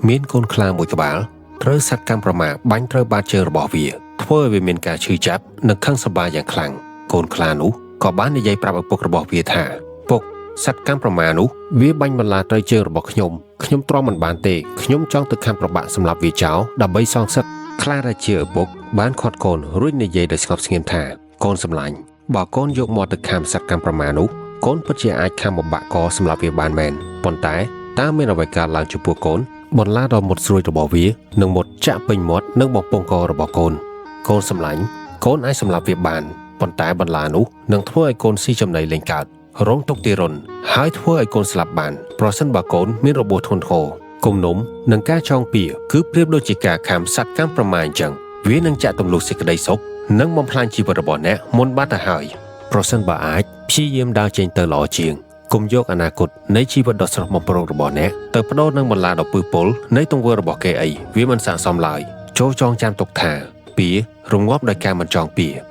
មានកូនខ្លាមួយក្បាលត្រូវសត្វកាំប្រមាបាញ់ត្រូវបាតជើងរបស់វាធ្វើឲ្យវាមានការឈឺចាប់និងខឹងសម្បារយ៉ាងខ្លាំងកូនខ្លានោះក៏បាននិយាយប្រាប់ឪពុករបស់វាថាពុកសត្វកាំប្រមានោះវាបាញ់បន្លាត្រូវជើងរបស់ខ្ញុំខ្ញុំទ្រាំមិនបានទេខ្ញុំចង់ទៅខាំប្របាក់សម្លាប់វាចោលដើម្បីសងសឹកខ្លាដែលជាឪពុកបានខាត់កូនរួចនិយាយដោយស្ងប់ស្ងៀមថាកូនសម្លាញ់បើកូនយកមាត់ទៅខាំសត្វកាំប្រមានោះកូនពិតជាអាចខាំបំបាក់កសម្លាប់វាបានមែនប៉ុន្តែតើមានអ្វីកើតឡើងចំពោះកូនបន្លាដ៏មុតស្រួចរបស់វានឹងមុតចាក់ពេញមាត់និងបំពង់ករបស់កូនកូនសម្លាញ់កូនអាចសម្លាប់វាបានប៉ុន្តែបន្លានោះនឹងធ្វើឲ្យកូនស៊ីចំណីលែងកើតរងទុក្ខទារុណហើយធ្វើឲ្យកូនស្លាប់បានប្រសិនបើកូនមានរបួសធ្ងន់ធ្ងរគំនុំនិងការចងពៀគឺប្រៀបដូចជាការខាំសត្វកាំប្រមាអញ្ចឹងវានឹងចាក់ទម្លុះសេចក្តីសុខនិងបំផ្លាញជីវិតរបស់អ្នកមុនបាត់ទៅហើយប្រសិនបើអាចព្យាយាមដើរចេញទៅល្អជាងកុំយកអនាគតនៃជីវិតដ៏ស្រស់បំព្រងរបស់អ្នកទៅបដូរនឹងបន្លាដ៏ពឹសពុលនៃទង្វើរបស់គេអីវាមិនស័ក្តិសមឡើយចូលចងចាំទុកថាពៀរងាប់ដោយការមិនចងពៀ។